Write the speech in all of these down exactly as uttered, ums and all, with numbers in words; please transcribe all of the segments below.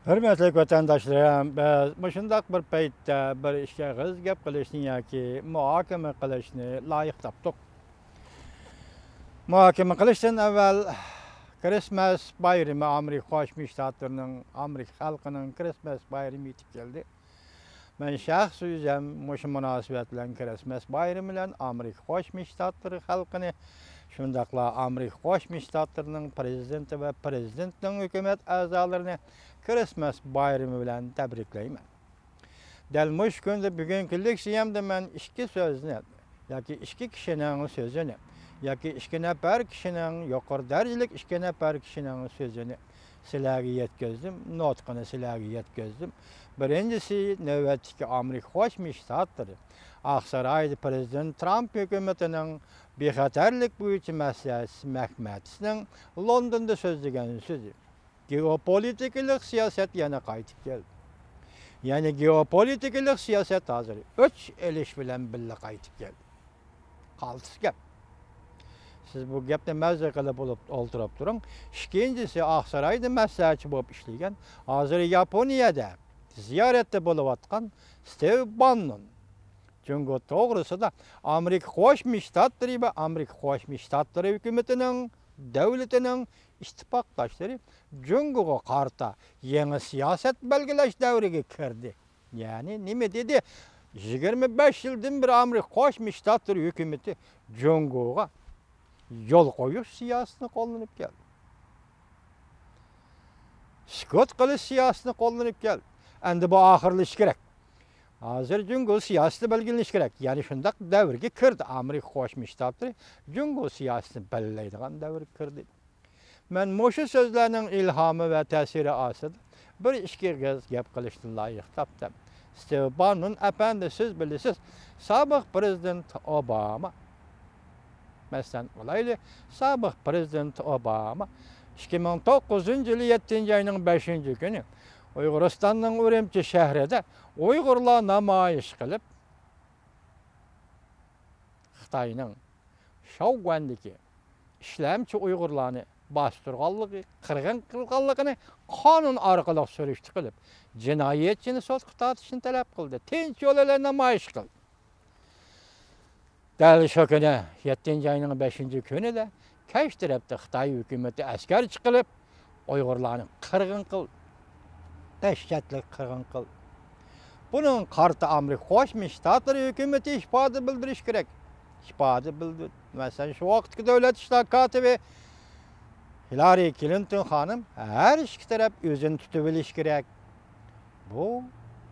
ھۆرمەتلىك ۋەتەنداشلىرىم، بىز مۇشۇنداق بىر پەيتتە بىر ئىككى ئېغىز گەپ قىلىشنى ياكى مۇھاكىمە قىلىشنى لايىق تاپتۇق. مۇھاكىمە قىلىشتىن ئەۋۋەل، كىرىسمەس بايرىمى، ئامېرىكا قوشما شتاتلىرىنىڭ، ئامېرىكا خەلقىنىڭ كىرىسمەس بايرىمى يېتىپ كەلدى. مەن شەخسىي ئۆزۈم مۇشۇ مۇناسىۋەت بىلەن، كىرىسمەس بايرىمى بىلەن ئامېرىكا قوشما شتاتلىرى خەلقىنى، شۇنداقلا ئامېرىكا قوشما شتاتلىرىنىڭ پىرېزىدېنتى ۋە پىرېزىدېنتنىڭ ھۆكۈمەت ئەزالىرىنى كىرىسمەس بايرىمى بىلەن تەبرىكلەيمەن. دەل مۇشۇ كۈندە، بۈگۈنكى لېكسىيەمدە مەن ئىككى سۆزنى ياكى ئىككى كىشىنىڭ سۆزىنى ياكى ئىككى نەپەر كىشىنىڭ، يۇقىرى دەرىجىلىك ئىككى نەپەر كىشىنىڭ سۆزىنى سىلەرگە يەتكۈزدۈم، نۇتقىنى سىلەرگە يەتكۈزدۈم. بىرىنچىسى، نۆۋەتتىكى ئامېرىكا قوشما شتاتلىرى ئاقسارايدا پىرېزىدېنت ترامپ ھۆكۈمىتىنىڭ بىخەتەرلىك بويىچە مەسلىھەتچىسى مەھمەتىسىنىڭ لوندوندا سۆزلىگەن سۆزى. گېئوپولىتىكىلىق سىياسەت يەنە قايتىپ كەلدى. يەنى گېئوپولىتىكىلىق سىياسەت ھازىر ئۆچ ئېلىش بىلەن بىللە قايتىپ كەلدى. قالتىس گەپ. سىز بۇ گەپنى مەززە قىلىپ بولۇپ ئولتۇرۇپ تۇرۇڭ. ئىككىنچىسى، ئاقسارايدا مەسلىھەتچى بولۇپ ئىشلىگەن، ھازىر ياپونىيەدە زىيارەتتە بولۇۋاتقان ستىۋ باننون جۇڭگو توغرىسىدا ئامېرىكا قوشما شتاتلىرى ۋە ئامېرىكا قوشما شتاتلىرى ھۆكۈمىتىنىڭ، دۆلىتىنىڭ ئىتتىپاقداشلىرى جۇڭگوغا قارىتا يېڭى سىياسەت بەلگىلەش دەۋرىگە كىردى. يەنى نېمە دېدى؟ يىگىرمە بەش يىلدىن بېرى ئامېرىكا قوشما شتاتلىرى ھۆكۈمىتى جۇڭگوغا يول قويۇش سىياسىتىنى قوللىنىپ كەلدى. سۈكۈت قىلىش سىياسىتىنى قوللىنىپ كەلدى. ئەمدى بۇ ئاخىرلىشىشى كېرەك. ھازىر جۇڭگو سىياسىتى بەلگىلىنىشى كېرەك. يەنى شۇنداق دەۋرگە كىردى. ئامېرىكا قوشما شتاتلىرى جۇڭگو سىياسىتىنى بەلگىلەيدىغان دەۋرگە كىردى. مەن مۇشۇ سۆزلەرنىڭ ئىلھامى ۋە تەسىرى ئاستىدا بىر ئىككى ئېغىز گەپ قىلىشنى لايىق تاپتىم. ستىۋ باننون ئەپەندى، سىز بىلىسىز، سابىق پىرېزىدېنت ئوباما، مەسىلەن، ئولايلى، سابىق پىرېزىدېنت ئوباما ئىككى مىڭ توققۇزىنچى يىلى يەتتىنچى ئاينىڭ بەشىنچى كۈنى ئۇيغۇرىستاننىڭ ئۈرۈمچى شەھىرىدە ئۇيغۇرلار نامايىش قىلىپ، خىتاينىڭ شاۋگۈەندىكى ئىشلەمچى ئۇيغۇرلارنى باستۇرغانلىقى، قىرغىن قىلغانلىقىنى قانۇن ئارقىلىق سۈرۈشتە قىلىپ، جىنايەتچىنى سوتقا تارتىشنى تەلەپ قىلدى. تىنچ يول بىلەن نامايىش قىلدى. دەل شۇ كۈنى، يەتتىنچى ئاينىڭ بەشىنچى كۈنىدە كەچ تەرەپتە خىتاي ھۆكۈمىتى ئەسكەر چىقىرىپ، ئۇيغۇرلارنى قىرغىن قىلدى. دەھشەتلىك قىرغىن قىلدى. بۇنىڭغا قارىتا ئامېرىكا قوشما شتاتلىرى ھۆكۈمىتى ئىپادە بىلدۈرۈشى كېرەك. ئىپادە بىلدۈردى. مەسىلەن، شۇ ۋاقىتتىكى دۆلەت ئىشلار كاتىپى ھىلارى كلىنتون خانىم ھەر ئىككى تەرەپ ئۆزىنى تۇتۇۋېلىشى كېرەك. بۇ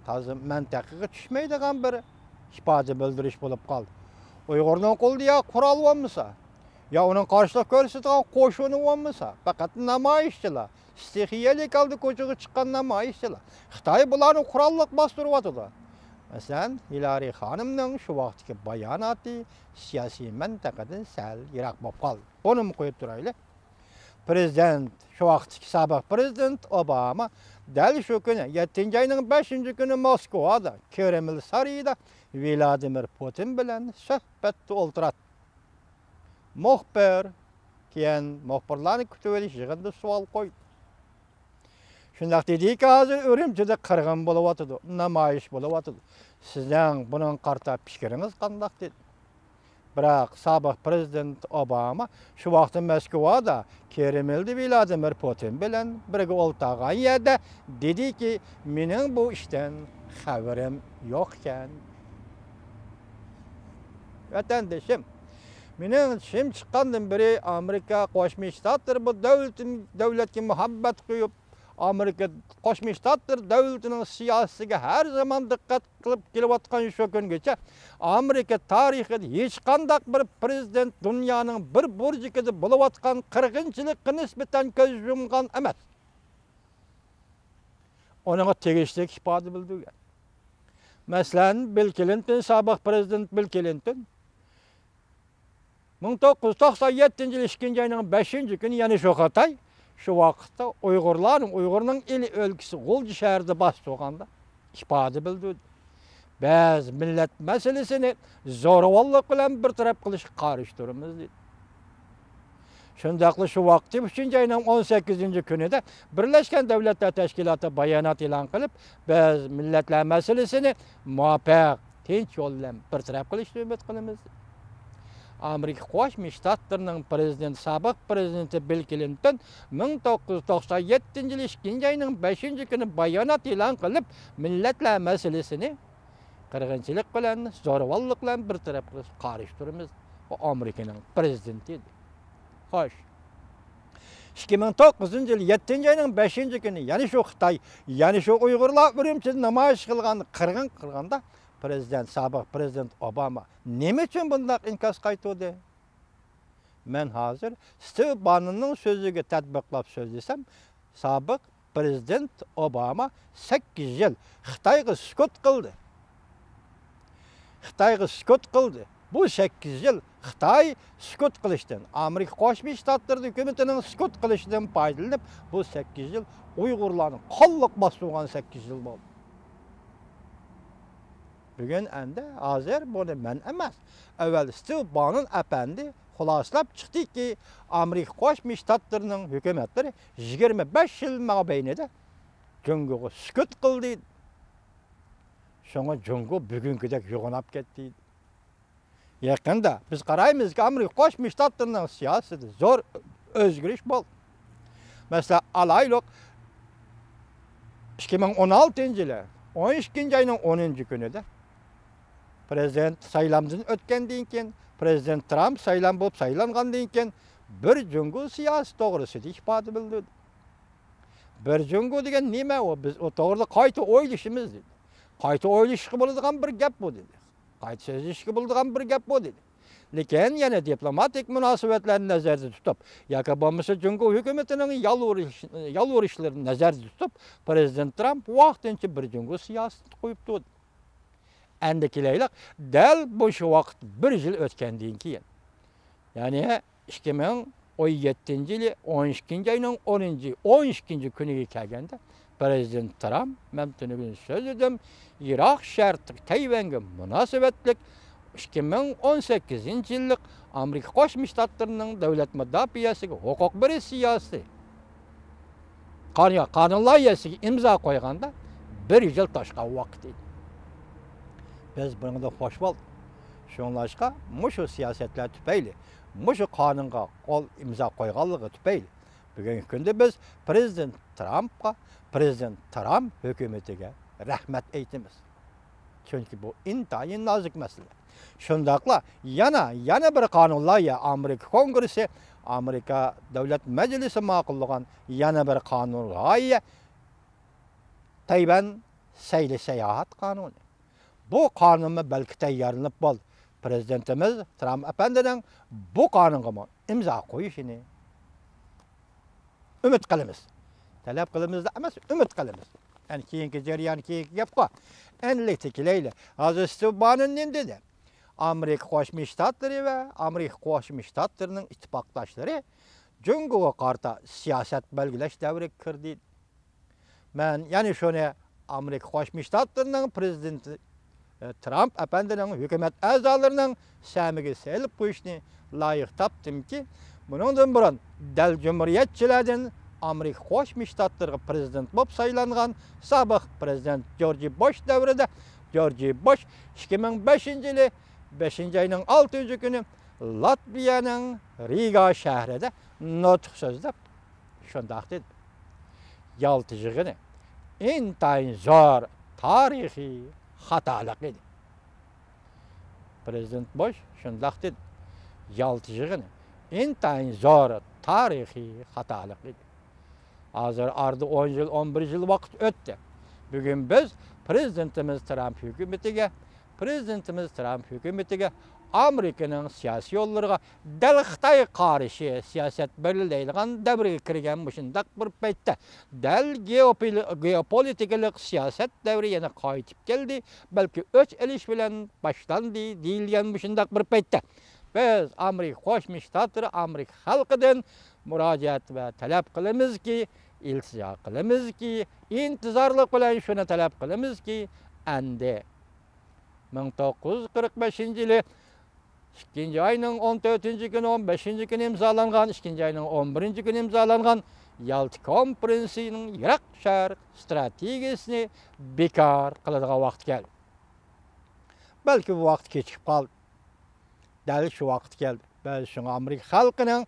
تازا مەنتىقىگە چۈشمەيدىغان بىر ئىپادە بىلدۈرۈش بولۇپ قالدى. ئۇيغۇرنىڭ قولىدا يا قورال بولمىسا، يا ئۇنىڭ قارشىلىق كۆرسىتىدىغان قوشۇنى بولمىسا، پەقەت نامايىشچىلار، ئىستىخىيەلىك ھالدا كوچىغا چىققان نامايىشچىلار. خىتاي بۇلارنى قوراللىق باستۇرۇۋاتىدۇ. مەسىلەن، ھىلارى خانىمنىڭ شۇ ۋاقىتتىكى باياناتى سىياسىي مەنتىقىدىن سەل يىراق بولۇپ قالدى. بۇنىمۇ قويۇپ تۇرايلى. پىرېزىدېنت، شۇ ۋاقىتتىكى سابىق پىرېزىدېنت ئوباما دەل شۇ كۈنى، يەتتىنچى ئاينىڭ بەشىنچى كۈنى موسكۋادا، كرېمل سارىيىدا ۋلادىمىر پۇتىن بىلەن سۆھبەتتە ئولتۇراتتى. مۇخبىر كېيىن مۇخبىرلارنى كۈتۈۋېلىش يىغىنىدا سوئال قويدى. شۇنداق دېدىكى، ھازىر ئۈرۈمچىدە قىرغىن بولۇۋاتىدۇ، نامايىش بولۇۋاتىدۇ. سىزنىڭ بۇنىڭغا قارىتا پىكرىڭىز قانداق؟ دېدى. بىراق سابىق پىرېزىدېنت ئوباما شۇ ۋاقىتتا موسكۋادا، كرېملدا ۋلادىمىر پۇتىن بىلەن بىرگە ئولتۇرغان يەردە دېدىكى، مېنىڭ بۇ ئىشتىن خەۋىرىم يوق ئىكەن. ۋەتەندىشىم، مېنىڭ چىشىم چىققاندىن بېرى ئامېرىكا قوشما شتاتلىرى بۇ دۆلىتىم-، دۆلەتكە مۇھەببەت قويۇپ، ئامېرىكا قوشما شتاتلىرى دۆلىتىنىڭ سىياسىتىگە ھەر زامان دىققەت قىلىپ كېلىۋاتقان شۇ كۈنگىچە، ئامېرىكا تارىخىدا ھېچقانداق بىر پىرېزىدېنت دۇنيانىڭ بىر بۇرجىكىدا بولۇۋاتقان قىرغىنچىلىققا نىسبەتەن كۆز يۇمغان ئەمەس. ئۇنىڭغا تېگىشلىك ئىپادە بىلدۈرگەن. مەسىلەن، بىل كلىنتون، سابىق پىرېزىدېنت بىل كلىنتون مىڭ توققۇز يۈز توقسان يەتتىنچى يىل ئىككىنچى ئاينىڭ بەشىنچى كۈنى يەنە شۇ خىتاي شۇ ۋاقىتتا ئۇيغۇرلارنىڭ، ئۇيغۇرنىڭ ئىلى ئۆلكىسى غۇلجا شەھىرىدە باستۇرغاندا ئىپادە بىلدۈردى. بەزى مىللەت مەسىلىسىنى زورىۋاللىق بىلەن بىر تەرەپ قىلىشقا قارشى تۇرىمىز، دېدى. شۇنداقلا شۇ ۋاقىتتا ئۈچىنچى ئاينىڭ ئون سەككىزىنچى كۈنىدە بىرلەشكەن دۆلەتلەر تەشكىلاتى بايانات ئېلان قىلىپ، بىز مىللەتلەر مەسىلىسىنى مۇۋاپىق، تىنچ يول بىلەن بىر تەرەپ قىلىشنى ئۈمىد قىلىمىز. ئامېرىكا قوشما شتاتلىرىنىڭ پرېزىدېنتى، سابىق پرېزىدېنتى بىل كلىنتون مىڭ توققۇز يۈز توقسان يەتتىنچى يىلى ئىككىنچى ئاينىڭ بەشىنچى كۈنى بايانات ئېلان قىلىپ، مىللەتلەر مەسىلىسىنى قىرغىنچىلىق بىلەن، زورىۋاللىق بىلەن بىر تەرەپ قىلىشقا قارشى تۇرىمىز. ئۇ ئامېرىكىنىڭ پرېزىدېنتى ئىدى. خوش. ئىككى مىڭ توققۇزىنچى يىل يەتتىنچى ئاينىڭ بەشىنچى كۈنى يەنە شۇ خىتاي، يەنە شۇ ئۇيغۇرلار ئۈرۈمچىدە نامايىش قىلغان قىرغىن قىلغاندا، پرېزىدېنت، سابىق پرېزىدېنت ئوباما نېمە ئۈچۈن بۇنداق ئىنكاس قايتۇردى؟ مەن ھازىر ستىۋ باننوننىڭ سۆزىگە تەتبىقلاپ سۆزلىسەم، سابىق پرېزىدېنت ئوباما سەككىز يىل خىتايغا سۈكۈت قىلدى. خىتايغا سۈكۈت قىلدى. بۇ سەككىز يىل خىتاي سۈكۈت قىلىشتىن، ئامېرىكا قوشما شتاتلىرى ھۆكۈمىتىنىڭ سۈكۈت قىلىشىدىن پايدىلىنىپ، بۇ سەككىز يىل ئۇيغۇرلارنى قانلىق باستۇرغان سەككىز يىل بولدى. بۈگۈن ئەمدى ھازىر بۇنى مەن ئەمەس، ئەۋۋەل ستىۋ بانون ئەپەندى خۇلاسىلاپ چىقتىكى، ئامېرىكا قوشما شتاتلىرىنىڭ ھۆكۈمەتلىرى يىگىرمە بەش يىل مابەينىدە جۇڭگوغا سۈكۈت قىلدى. شۇڭا جۇڭگو بۈگۈنكىدەك يوغىناپ كەتتى. يېقىندا بىز قارايمىزكى، ئامېرىكا قوشما شتاتلىرىنىڭ سىياسىتىدە زور ئۆزگىرىش بولدى. مەسىلەن، ئالايلۇق، ئىككى مىڭ ئون ئالتىنچى يىلى ئون ئىككىنچى ئاينىڭ ئونىنچى كۈنىدە پرېزىدېنت سايلامدىن ئۆتكەندىن كېيىن، پرېزىدېنت ترامپ سايلام بولۇپ سايلانغاندىن كېيىن، بىر جۇڭگو سىياسىتى توغرىسىدا ئىپادە بىلدۈردى. بىر جۇڭگو دېگەن نېمە ئۇ؟ بىز ئۇ توغرىدا قايتا ئويلىشىمىز دېدى. قايتا ئويلىشىشقا بولىدىغان بىر گەپ بۇ دېدى. قايتا سۆزلىشىشكە بولىدىغان بىر گەپ بۇ دېدى. لېكىن يەنە دىپلوماتىك مۇناسىۋەتلەرنى نەزەردە تۇتۇپ ياكى بولمىسا جۇڭگو ھۆكۈمىتىنىڭ يالۋۇرۇش-، يالۋۇرۇشلىرىنى نەزەردە تۇتۇپ، پرېزىدېنت ترامپ ۋاقتىنچە بىر جۇڭگو سىياسىتى قويۇپ تۇردى. ئەمدى كېلەيلىك، دەل مۇشۇ ۋاقىت بىر يىل ئۆتكەندىن كېيىن، يەنى ئىككى مىڭ ئون يەتتىنچى يىلى ئون ئىككىنچى ئاينىڭ ئونىنچى، ئون ئىككىنچى كۈنىگە كەلگەندە، پرېزىدېنت ترامپ، مەن تۈنۈگۈن سۆزلىدىم، يىراق شەرقتىكى تەيۋەنگە مۇناسىۋەتلىك ئىككى مىڭ ئون سەككىزىنچى يىللىق ئامېرىكا قوشما شتاتلىرىنىڭ دۆلەت مۇداپىئەسىگە ھوقۇق بېرىش سىياسىتى قانۇن، قانۇن لايىھەسىگە ئىمزا قويغاندا بىر يىل توشقان ۋاقىت ئىدى. بىز بۇنىڭدىن خوش بولدۇق. شۇڭلاشقا مۇشۇ سىياسەتلەر تۈپەيلى، مۇشۇ قانۇنغا قول ئىمزا قويغانلىقى تۈپەيلى، بۈگۈنكى كۈندە بىز پرېزىدېنت ترامپقا، پرېزىدېنت ترامپ ھۆكۈمىتىگە رەھمەت ئېيتىمىز. چۈنكى بۇ ئىنتايىن نازۇك مەسىلە. شۇنداقلا يەنە، يەنە بىر قانۇن لايىھە، ئامېرىكا كونگرېسسى، ئامېرىكا دۆلەت مەجلىسى ماقۇللىغان يەنە بىر قانۇن لايىھە، تەيۋەن سەيلە ساياھەت قانۇنى. بۇ قانۇنمۇ بەلكى تەييارلىنىپ بولدى. پرېزىدېنتىمىز ترامپ ئەپەندىنىڭ بۇ قانۇنغىمۇ ئىمزا قويۇشىنى ئۈمىد قىلىمىز. تەلەپ قىلىمىزلا ئەمەس، ئۈمىد قىلىمىز. ئەنە كېيىنكى جەريان، كېيىنكى گەپقۇ. ئەنلىكتە كېلەيلى. ھازىر ستىۋ بانون نېمە دېدى؟ ئامېرىكا قوشما شتاتلىرى ۋە ئامېرىكا قوشما شتاتلىرىنىڭ ئىتتىپاقداشلىرى جۇڭگوغا قارىتا سىياسەت بەلگىلەش دەۋرىگە كىردى. مەن يەنە شۇنى ئامېرىكا قوشما شتاتلىرىنىڭ پرېزىدېنتى، ئى، ترامپ ئەپەندىنىڭ ھۆكۈمەت ئەزالىرىنىڭ سەمىگە سېلىپ قويۇشنى لايىق تاپتىمكى، بۇنىڭدىن بۇرۇن دەل جۇمھۇرىيەتچىلەردىن ئامېرىكا قوشما شتاتلىرىغا پرېزىدېنت بولۇپ سايلانغان سابىق پرېزىدېنت جورج بۇش دەۋرىدە، جورج بۇش ئىككى مىڭ بەشىنچى يىلى بەشىنچى ئاينىڭ ئالتىنچى كۈنى لاتۋىيەنىڭ رىگا شەھىرىدە نۇتۇق سۆزلەپ، شۇنداق دېدى. يالتا يىغىنى ئىنتايىن زور تارىخىي خاتالىق ئىدى. پرېزىدېنت بۇش شۇنداق دېدى. يالتا يىغىنى ئىنتايىن زور تارىخىي خاتالىق ئىدى. ھازىر ئارىدا ئون يىل، ئون بىر يىل ۋاقىت ئۆتتى. بۈگۈن بىز پرېزىدېنتىمىز ترامپ ھۆكۈمىتىگە، پرېزىدېنتىمىز ترامپ ھۆكۈمىتىگە ئامېرىكىنىڭ سىياسىي يوللىرىغا دەل خىتايغا قارشى سىياسەت بەلگىلەيدىغان دەۋرگە كىرگەن مۇشۇنداق بىر پەيتتە، دەل گېئوپول-، گېئوپولىتىكىلىق سىياسەت دەۋرى يەنە قايتىپ كەلدى، بەلكى ئۆچ ئېلىش بىلەن باشلاندى دېيىلگەن مۇشۇنداق بىر پەيتتە، بىز ئامېرىكا قوشما شتاتلىرى، ئامېرىكا خەلقىدىن مۇراجىئەت ۋە تەلەپ قىلىمىزكى، ئىلتىجا قىلىمىزكى، ئىنتىزارلىق بىلەن شۇنى تەلەپ قىلىمىزكى، ئەمدى مىڭ توققۇز يۈز قىرىق بەشىنچى يىلى ئىككىنچى ئاينىڭ ئون تۆتىنچى كۈنى، ئون بەشىنچى كۈنى ئىمزالانغان، ئىككىنچى ئاينىڭ ئون بىرىنچى كۈنى ئىمزالانغان يالتا كونفېرېنسىيىنىڭ يىراق شەرق ئىستراتېگىيىسىنى بىكار قىلىدىغان ۋاقتى كەلدى. بەلكى بۇ ۋاقىت كېچىكىپ قالدى. دەل شۇ ۋاقىت كەلدى. بىز شۇڭا ئامېرىكا خەلقىنىڭ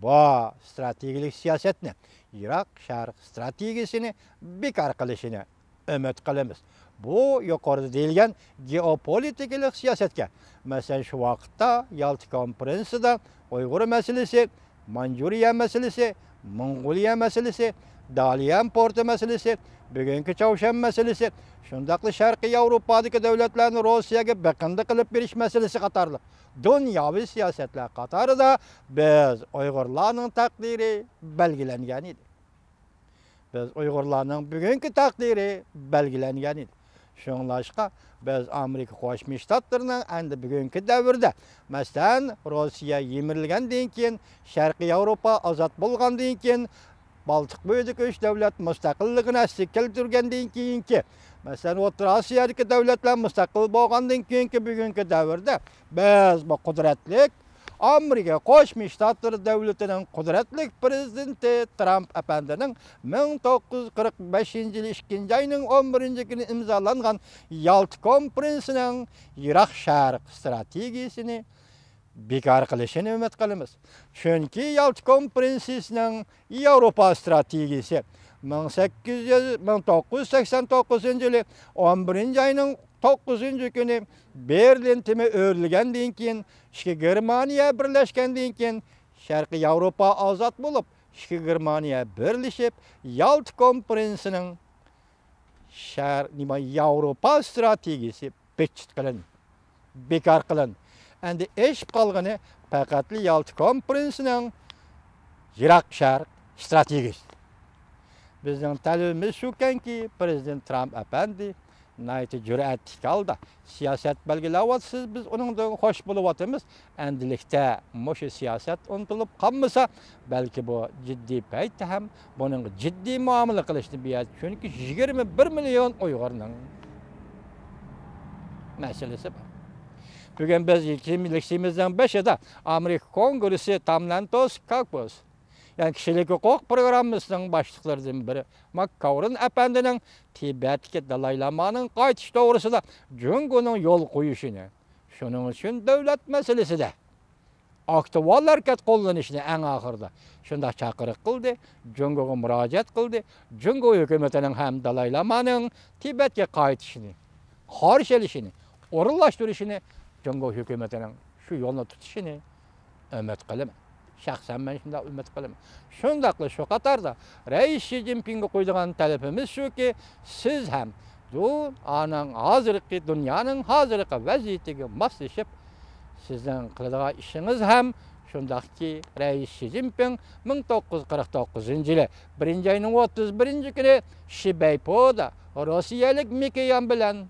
بۇ ئىستراتېگىيەلىك سىياسەتنى، يىراق شەرق ئىستراتېگىيىسىنى بىكار قىلىشىنى ئۈمىد قىلىمىز. بۇ يۇقىرىدا دېيىلگەن گېئوپولىتىكىلىق سىياسەتكە، مەسىلەن، شۇ ۋاقىتتا يالتا كونفېرېنسىيىدا ئۇيغۇر مەسىلىسى، مانجۇرىيە مەسىلىسى، موڭغۇلىيە مەسىلىسى، داليەن پورتى مەسىلىسى، بۈگۈنكى چاۋشيەن مەسىلىسى، شۇنداقلا شەرقىي ياۋروپادىكى دۆلەتلەرنى روسىيەگە بېقىندى قىلىپ بېرىش مەسىلىسى قاتارلىق دۇنياۋى سىياسەتلەر قاتارىدا بىز ئۇيغۇرلارنىڭ تەقدىرى بەلگىلەنگەن ئىدى. بىز ئۇيغۇرلارنىڭ بۈگۈنكى تەقدىرى بەلگىلەنگەن ئىدى. شۇڭلاشقا بىز ئامېرىكا قوشما شتاتلىرىنىڭ ئەمدى بۈگۈنكى دەۋردە، مەسىلەن، روسىيە يىمىرىلگەندىن كېيىن، شەرقىي ياۋروپا ئازاد بولغاندىن كېيىن، بالتىق بويىدىكى ئۈچ دۆلەت مۇستەقىللىقىنى ئەسلىگە كەلتۈرگەندىن كېيىنكى، مەسىلەن، ئوتتۇرا ئاسىيادىكى دۆلەتلەر مۇستەقىل بولغاندىن كېيىنكى بۈگۈنكى دەۋردە بىز بۇ قۇدرەتلىك ئامېرىكا قوشما شتاتلىرى دۆلىتىنىڭ قۇدرەتلىك پىرېزىدېنتى ترامپ ئەپەندىنىڭ مىڭ توققۇز يۈز قىرىق بەشىنچى يىلى ئىككىنچى ئاينىڭ ئون بىرىنچى كۈنى ئىمزالانغان يالتا كونفېرېنسىنىڭ يىراق شەرق ئىستراتېگىيىسىنى بىكار قىلىشىنى ئۈمىد قىلىمىز. چۈنكى يالتا كونفېرېنسىيىسىنىڭ ياۋروپا ئىستراتېگىيىسى مىڭ سەككىز يۈز، مىڭ توققۇز يۈز سەكسەن توققۇزىنچى يىلى ئون بىرىنچى ئاينىڭ توققۇزىنچى كۈنى بېرلىن تېمى ئۆرۈلگەندىن كېيىن، ئىككى گېرمانىيە بىرلەشكەندىن كېيىن، شەرقىي ياۋروپا ئازاد بولۇپ، ئىككى گېرمانىيە بىرلىشىپ، يالتا كونفېرېنسىنىڭ شەر-، نېمە، ياۋروپا ئىستراتېگىيىسى بىتچىت قىلىندى، بىكار قىلىندى. ئەمدى ئېشىپ قالغىنى پەقەتلا يالتا كونفېرېنسىنىڭ يىراق شەرق ئىستراتېگىيىسى. بىزنىڭ تەلىپىمىز شۇكەنكى، پىرېزىدېنت ترامپ ئەپەندى ناھايىتى جۈرئەتلىك ھالدا سىياسەت بەلگىلەۋاتىسىز، بىز ئۇنىڭدىن خوش بولۇۋاتىمىز. ئەمدىلىكتە مۇشۇ سىياسەت ئۇنتۇلۇپ قالمىسا، بەلكى بۇ جىددىي پەيت ھەم بۇنىڭغا جىددىي مۇئامىلە قىلىشنى بىلىدۇ. چۈنكى يىگىرمە بىر مىليون ئۇيغۇرنىڭ مەسىلىسى بار. بۈگۈن بىز لېكسىيىمىزنىڭ بېشىدا ئامېرىكا كونگرېسسى تاملانتوس كاكوس، يەنى كىشىلىك ھوقۇق پروگراممىسىنىڭ باشلىقلىرىدىن بىرى ماك كاۋرىن ئەپەندىنىڭ تىبەتتىكى دالاي لامانىڭ قايتىشى توغرىسىدا جۇڭگونىڭ يول قويۇشىنى، شۇنىڭ ئۈچۈن دۆلەت مەسىلىسىدە ئاكتىۋال ھەرىكەت قوللىنىشنى ئەڭ ئاخىرىدا شۇنداق چاقىرىق قىلدى، جۇڭگوغا مۇراجىئەت قىلدى. جۇڭگو ھۆكۈمىتىنىڭ ھەم دالاي لامانىڭ تىبەتكە قايتىشىنى، قارشى ئېلىشىنى، ئورۇنلاشتۇرۇشىنى جۇڭگو ھۆكۈمىتىنىڭ شۇ يولنى تۇتۇشىنى ئۈمىد قىلىمەن. شەخسەن مەن شۇنداق ئۈمىد قىلىمەن. شۇنداقلا شۇ قاتاردا رەئىس شى جىنپىڭغا قويىدىغان تەلىپىمىز شۇكى، سىز ھەم دۇ-، ئانىڭ ھازىرقى، دۇنيانىڭ ھازىرقى ۋەزىيىتىگە ماسلىشىپ، سىزنىڭ قىلىدىغان ئىشىڭىز ھەم شۇنداقكى، رەئىس شى جىنپىڭ مىڭ توققۇز يۈز قىرىق توققۇزىنچى يىلى بىرىنچى ئاينىڭ ئوتتۇز بىرىنچى كۈنى شىبەيپودا روسىيەلىك مىكىيان بىلەن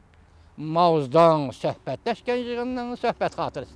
ماۋزېدۇڭ سۆھبەتلەشكەن يىغىننىڭ سۆھبەت خاتىرىسى.